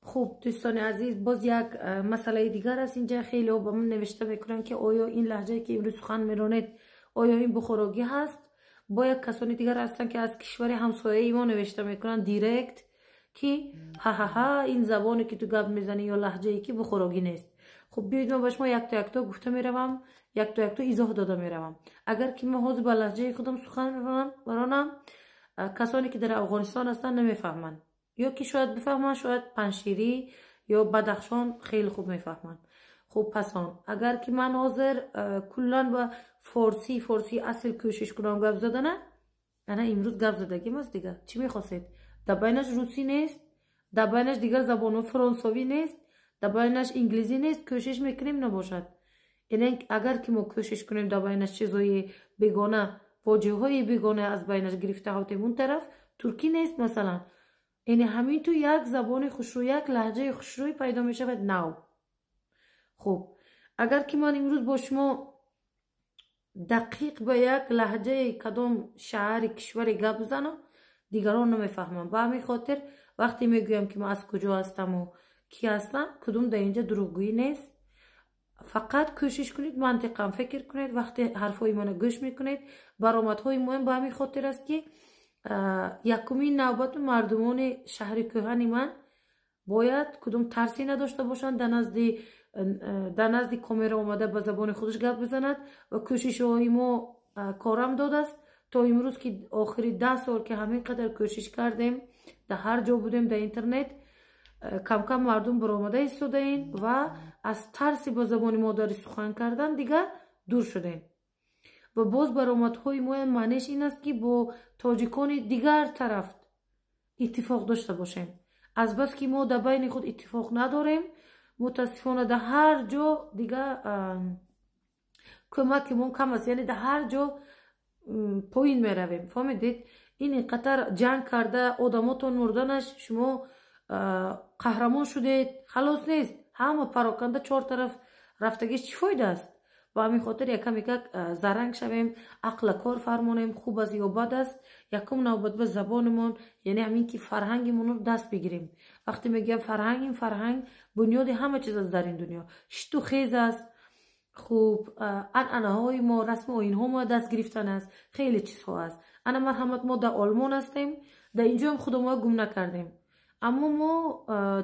Хуб, дӯстони азиз, боз як масъалаи дигар аст. Инҷа хелеҳо ба ман навишта мекунанд, ки оё ин лаҳҷае, ки имрӯз сухан меронед, оё ин бухорогӣ ҳаст? Бо як касони дигар ҳастанд, ки аз кишвари ҳамсояи мо навишта мекунанд директ, ки ҳа-ҳа-ҳа, ин забоне, ки ту гап мезанӣ, ё лаҳҷае, ки бухорогӣ нест. Хуб, биёед, ман ба шумо якто якто гуфта меравам, якто якто изоҳ дода меравам. Агар ки ман ҳозир ба лаҳҷаи худам сухан ронам, касоне, ки дар Афғонистон ҳастанд, намефаҳманд ё ки шояд бифаҳманд, шояд Панширӣ ё Бадахшон хеле хуб мефаҳманд. Хуб, пас он агар ки ман ҳозир куллан ба форсӣ, форсии асл кӯшиш кунам гап задана, ана имрӯз гап задагим аст, дигар чӣ мехостед? Дар байнаш русӣ нест, дар байнаш дигар забонҳо, фаронсавӣ нест, дар байнаш инглизӣ нест. Кӯшиш мекунем, набошад. Яъне агар ки мо кӯшиш кунем, дар байнаш чизҳои бегона, воҷиҳои бегона аз байнаш гирифта ҳавтем, он тараф туркӣ нест, масалан. Яъне ҳамин ту як забони хушрӯ, як лаҳҷаи хушрӯй пайдо мешавад нав. Хуб, агар ки ман имрӯз бо шумо дақиқ ба як лаҳҷаи кадом шаҳри кишваре гап бизанам, дигарон намефаҳмам. Ба ҳамин хотир вақте мегӯям, ки ман аз куҷо ҳастаму кӣ ҳастам, кудум дар инҷа дурӯғгӯӣ нест. Фақат кӯшиш кунед, мантиқан фикр кунед, вақте ҳарфҳои мана гӯш мекунед. Баромадҳои моям ба ҳамин хотир аст, ки якумин навбату мардумони шаҳри кӯҳани ман бояд кудум тарсе надошта бошанд, дар назди камера омада ба забони худаш гап бизанад. Ва кӯшишҳои мо корам додааст то имрӯз, ки охири 10 сол, ки ҳамин қадар кӯшиш кардем, дар ҳар ҷо будем, дар интернет, камкам мардум баромада истодаем ва аз тарси ба забони модарӣ сухан кардан дигар дур шудем. Ва боз баромадҳои моям маънеш ин аст, ки бо тоҷикони дигар тараф иттифоқ дошта бошем. Азбаски мо дар байни худ иттифоқ надорем, мутаассифона, дар ҳар ҷо дигар кӯмакимон кам аст, яъне дар ҳар ҷо поин меравем. Фаҳмидед? Ин инқадар ҷанг карда одамотон мурданаш, шумо қаҳрамон шудед, халос нест. Ҳама пароканда, чор тараф рафтагиш чӣ фоида аст? Ба ҳамин хотир якам якак заранг шавем, ақла кор фармонем. Хуб аст ё бад аст, якум навбат ба забонамон, яъне ҳамин ки фарҳангимонро даст бигирем. Вақте мегӯям фарҳанг, ин фарҳанг бунёди ҳама чиз аст дар ин дунё, шиту хез аст. Хуб, анъанаҳои мо, расму оинҳо мо даст гирифтан аст, хеле чизҳо аст. Ана, марҳамат, мо дар Олмон ҳастем, дар инҷоам худо гум накардем. Аммо мо,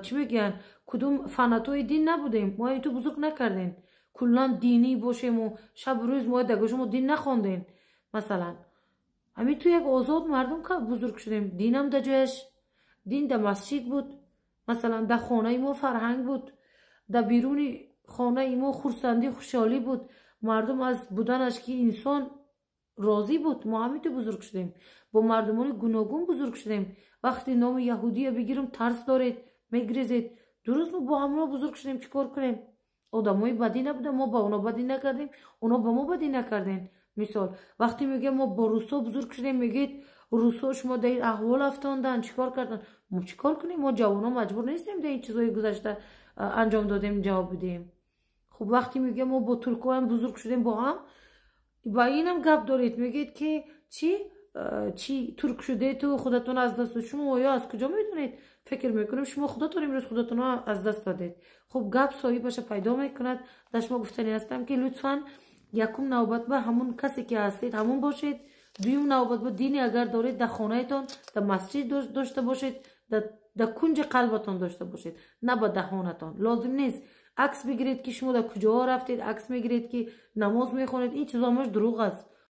чӣ мегӯянд, кудум фанатои дин набудем, мо ин ту бузург накардем, куллан динӣ бошему шабу рӯз мо дар гӯши мо дин нахондем. Масалан, ҳамин ту як озод мардум бузург шудем. Динам дар ҷояш, дин дар масҷид буд, масалан, дар хонаи мо фарҳанг буд, дар беруни хонаи мо хурсандӣ, хушҳолӣ буд. Мардум аз буданаш, ки инсон розӣ буд. Мо ҳамин ту бузург шудем, бо мардумони гуногун бузург шудем. Вақте номи яҳудия бигирам, тарс доред, мегирезед. Дуруст, мо бо ҳамоно бузург шудем, чӣ кор кунем? Одамои бадӣ набудем, мо ба оно бадӣ накардем, оно ба мо бадӣ накардем. Мисол, вақте мегӯям, мо бо русҳо бузург шудем, мегӯед, русҳо шумо дар ин аҳвол афтондан, чӣ кор кардан? Мо чӣ кор кунем? Мо ҷавонон маҷбур нестем, дар ин чизҳои гузашта анҷом додем, ҷавоб бидиҳем. Хуб, вақте мегӯям, мо бо туркҳоам бузург шудем, бо ҳам, ба инам гап доред, мегӯед, ки чӣ чӣ турк шудету худатон аз даст. Шумо оё аз куҷо медонед? Фикр мекунем, шумо худатон имрӯз худатонро аз даст додед. Хуб, гап соҳибаша пайдо мекунад. Дар шумо гуфтанӣ ҳастам, ки лутфан якум навбат ба ҳамун касе, ки ҳастед, ҳамун бошед. Дуюм навбат ба дине агар доред, дар хонаатон, дар масҷид дошта бошед, дар кунҷи қалбатон дошта бошед, на ба даҳонатон. Лозим нест акс бигиред, ки шумо дар куҷоҳо рафтед, акс мегиред, ки намоз мехонед. Ин чизо ҳамаш дурӯғ аст.